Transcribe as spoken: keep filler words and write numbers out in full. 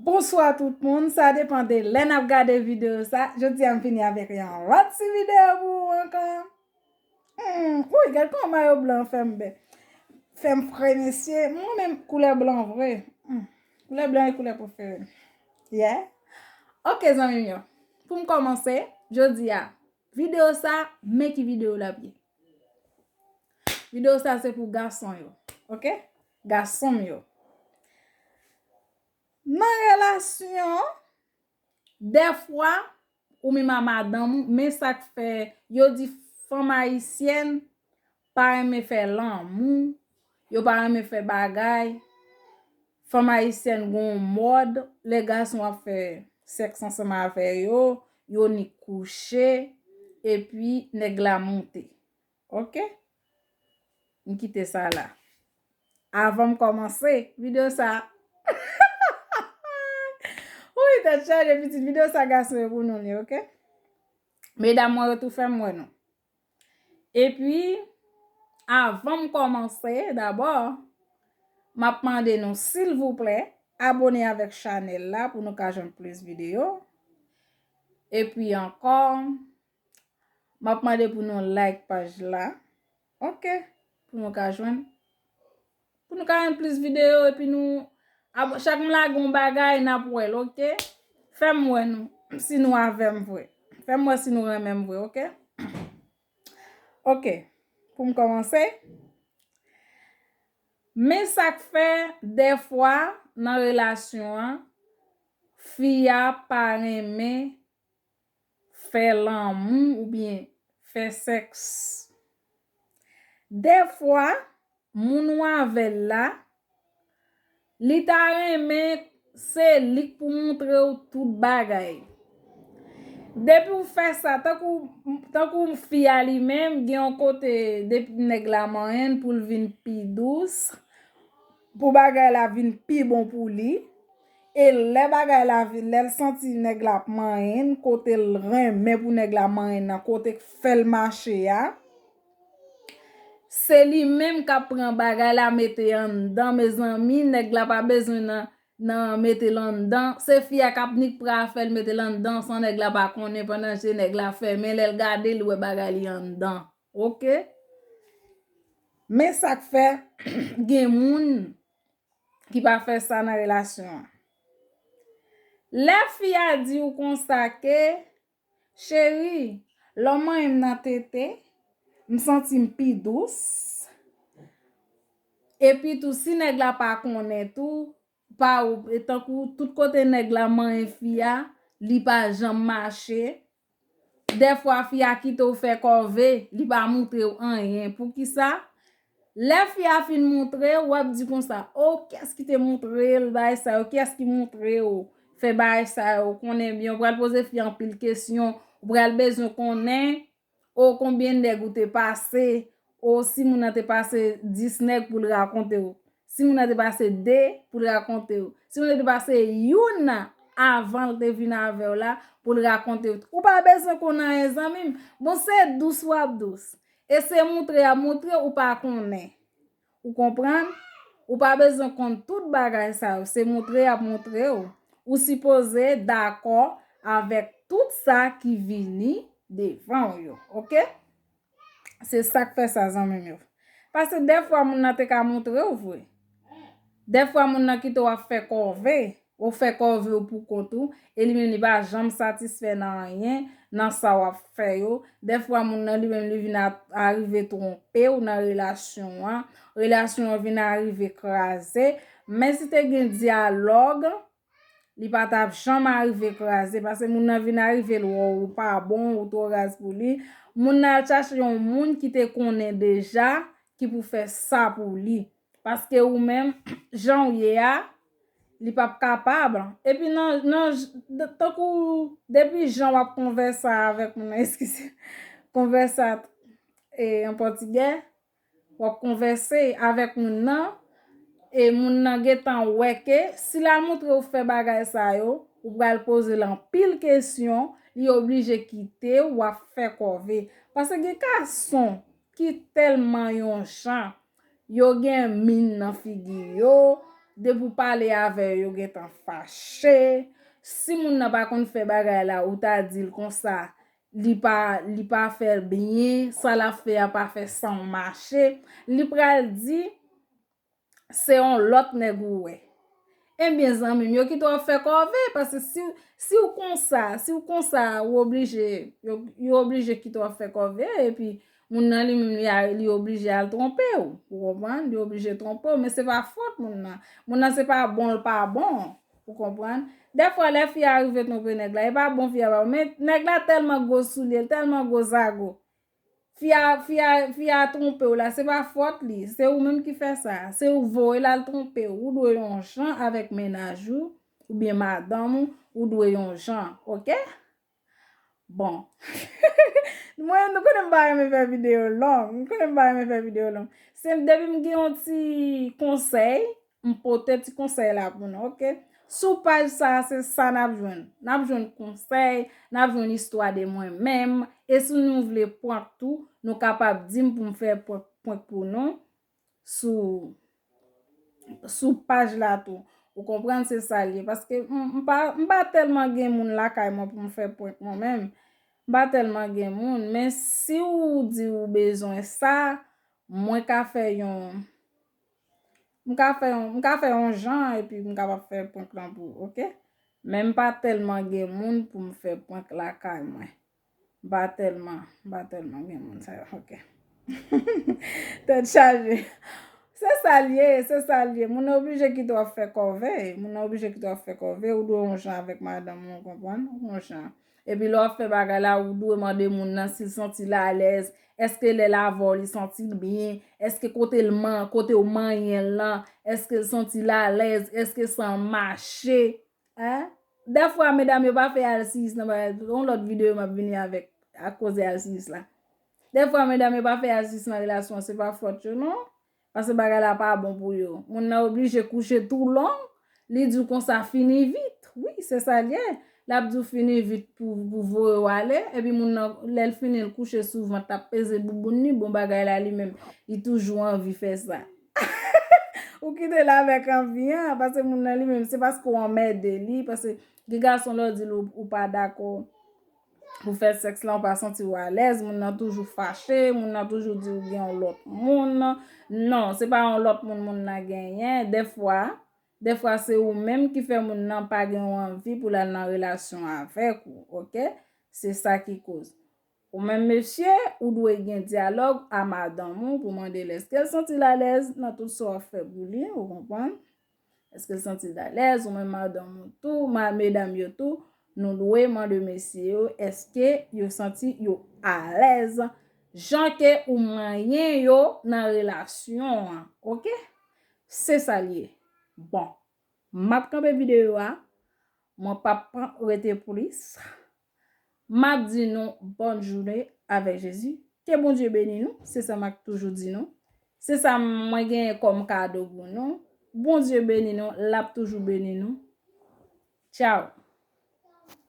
Bonswa tout moun, sa depan de lè n ap gade videyo sa. Jodi a m vini avèk yon lòt ti videyo pou ou ankò. Hmm, wi, gad kòman mayo blan fè m bè. Fè m fre mesye. Mwen menm koulè blan vre. Hmm. Koulè blan e koulè prefere m. Yeah. Ok zanmi m yo. Pou m kòmanse, jodi a, videyo sa, men ki videyo l ap ye. Videyo sa se pou gason yo. Ok? Gason m yo. Nan relasyon, dèfwa, ou menm a madanm ou, men sa k fè yo di fanm ayisyèn pa renmen fè lanmou, yo pa renmen fè bagay. Fanm ayisyèn gon mòd, lè gason ap fè sèks ansanm avè yo, yo nik kouche, epi nèg la moute. Ok? M kite sa la. Avan m kòmanse videyo sa. Wi, tèt chaje pitit, videyo sa gason yo pou nou li, ok? Medam mwen yo tou fè m wè nou. Epi, avan m kòmanse, dabò, m ap mande nou, silvouplè, abone avèk chanèl la pou nou ka jwenn plis videyo. Epi ankò, m ap mande pou nou like paj la. Ok? Pou nou ka jwenn. Pou nou ka jwenn plis videyo epi nou ab- chak m lage yon bagay n ap wè l, ok? Fè m wè nou si nou avè m vre. Fè m wè si nou renmen m vre, ok? Ok. Pou m kòmanse. Men sa k fè dèfwa nan relasyon an, fi a pa renmen fè lanmou oubyen fè sèks. Dèfwa, moun ou avè l la, li ta renmen se li k pou montre w tout bagay. Depi w fè sa, tankou, tankou fi a li menm, gen yon kote, depi nèg la manyen l pou l vin pi dous, pou bagay la vin pi bon pou li. E lè bagay la vin, lè l santi nèg la ap manyen l, kote l renmen pou nèg la manyen l nan, kote k fè l mache a, se li menm k ap pran bagay la mete anndan, mezanmi, nèg la pa bezwen nan, nan mete l anndan. Se fi a k ap nik pran afè l mete l anndan san nèg la pa konnen, pandan je nèg la fèmen, lè l gade, li wè bagay li anndan. Ok? Men sa k fè gen moun ki pa fè sa nan relasyon an. Lè fi a di w konsa ke, cheri, lè w manyen m nan tete, m santi m pi dous. Epi tou, si nèg la pa konnen tou, pa ou, e tankou tout kote nèg la manyen fi a, li pa janm mache. Dèfwa fi a kite w fè kòve, li pa montre w anyen. Poukisa? Lè fi a fin montre w, w ap di konsa, o, kiyès ki te montre l bagay sa yo? Kiyès ki montre w fè bagay sa yo? Ou konnen byen, ou pral poze fi a anpil kesyon, ou pral bezwen konnen, o, konbyen nèg ou te pase, o, si moun nan te pase dis nèg pou l rakonte w. Si moun nan te pase de pou l rakonte w. Si moun nan te pase youn avan l te vin avè w la pou l rakonte w. Ou pa bezwen konn anyen, zanmi m. Bon, se dous w ap dous. E se montre y ap montre w, ou pa konnen. Ou konprann? Ou pa bezwen konn tout bagay sa yo. Se montre y ap montre w. Ou sipoze dakò avèk tout sa ki vini devan w yo. Ok? Se sa k fè sa, zanmi m yo. Paske dèfwa moun nan te ka montre w vre. Dèfwa moun nan kite w ap fè kòve, ou fè kòve w pou kont ou, e li menm li pa janm satisfè nan anyen, nan sa w ap fè yo. Dèfwa moun nan li menm li vin a- arive twonpe w nan relasyon an. Relasyon an vin arive kraze. Men si te gen dyalòg, li pa t ap janm arive kraze, paske moun nan vin arive, l wè w pa bon, ou twò raz pou li. Moun nan al chache yon moun ki te konnen deja, ki pou fè sa pou li. Paske ou menm, jan w ye a, li p ap kapab. Epi nan, nan, tankou, depi jan w ap konvèse avèk moun nan, eskize, konvèse e, an pòtigè, w ap konvèse avèk moun nan, e moun nan gentan wè ke si l al montre w fè bagay sa yo, ou pral poze l anpil kesyon, li oblije kite w, w ap fè kòve. Paske gen gason ki tèlman yon jan, yo gen min nan figi yo, Depi w pale avè yo, yo gentan fache. Si moun nan pa konn fè bagay la, ou ta di l konsa, li pa, li pa fè l byen, sa l ap fè a pa fè san w mache, li pral di se yon lòt nèg ou wè. Ebyen, zanmi m, yo kite w ap fè kòve, paske si, si w konsa, si w konsa, ou oblije, yo, yo oblije kite w ap fè kòve, epi moun nan li menm, li a, li oblije al twonpe w, ou konprann? Li oblije twonpe w, men se pa fòt moun nan. Moun nan se pa bon l pa bon, ou konprann? Dèfwa, lè fi a rive twonpe nèg la, e pa bon fi a pa bon, men nèg la tèlman gwo soulye, l tèlman gwo zago. Fi a, fi a, fi a twonpe w la, se pa fòt li, se ou menm ki fè sa. Se ou voye l al twonpe w. Ou dwe yon jan avèk mennaj ou, oubyen madanm ou, ou dwe yon jan, oke? Bon. Mwen, nou konnen m pa renmen fè videyo long. Nou konnen m pa renmen fè videyo long. Se depi m gen yon ti konsèy, m pote ti konsèy la pou nou, oke? Sou paj sa, se sa n ap jwenn. N ap jwenn konsèy, n ap jwenn istwa de mwen menm. E si nou vle prank tou, nou kapab di m pou m fè prank, prank pou nou sou, sou paj la tou. Ou konprann, se sa l ye. Paske m, m pa, m pa tèlman gen moun lakay mwen pou m fè prank mwen menm. M pa tèlman gen moun. Men si w di w bezwen sa, mwen ka fè yon, m ka fè yon, m ka fè yon jan epi m kapab fè prank lan pou ou, oke? Men m pa tèlman gen moun pou m fè prank lakay mwen. M pa tèlman, m pa tèlman gen moun sa yo, oke. Tèt chaje. Se sa l ye, se sa l ye. Moun nan oblije kite w ap fè kòve. Moun nan oblije kite w ap fè kòve. Ou dwe yon jan avèk madanm ou, ou konprann? Yon jan. Epi lè w ap fè bagay la, ou dwe mande moun nan si l santi l alèz. Èske lè l avè w, li santi l byen? Èske kote l man, kote w manyen l lan, èske l santi l alèz? Èske san mache? Hein? Dèfwa, medam yo pa fè alsiyis nan bagay. Yon lòt videyo m ap vini avèk, ak koze alsiyis la. Dèfwa, medam yo pa fè alsiyis nan relasyon an, se pa fòt yo, non. Paske bagay la pa bon pou yo. Moun nan oblije kouche tou long, li di w konsa fini vit. Wi, se sa l ye. L ap di w fini vit pou, pou voye w ale. Epi moun nan, lè l fini, l kouche sou vant, l ap peze bouboun li. Bon, bagay la li menm, li toujou anvi fè sa. Ou kite l avèk anvi an, paske moun nan li menm, se paske w anmède li, paske gen gason lè w di l ou, ou pa dakò pou fè sèks la, ou pa santi w alèz, moun nan toujou fache, moun nan toujou di w gen yon lòt moun. Non, se pa yon lòt moun moun nan genyen. Dèfwa, dèfwa se ou menm ki fè moun nan pa gen yon anvi pou l al nan relasyon avèk ou, oke? Se sa ki koz. Ou menm mesye, ou dwe gen dyalòg a madanm ou pou mande l èske l santi l alèz nan tout sa w ap fè pou li, ou konprann? Èske l santi l alèz? Ou menm madanm ou tou, ma, medam yo tou, nou dwe mande mesye yo èske yo santi yo alèz jan ke ou manyen yo nan relasyon an, oke? Se sa l ye. Bon, m ap kanpe videyo a, mwen p ap rete plis. M ap di nou bòn jounen avèk Jezi. Ke Bondye beni nou, se sa m ap toujou di nou. Se sa mwen genyen kòm kado pou nou. Bondye beni nou, l ap toujou beni nou. Tchaw.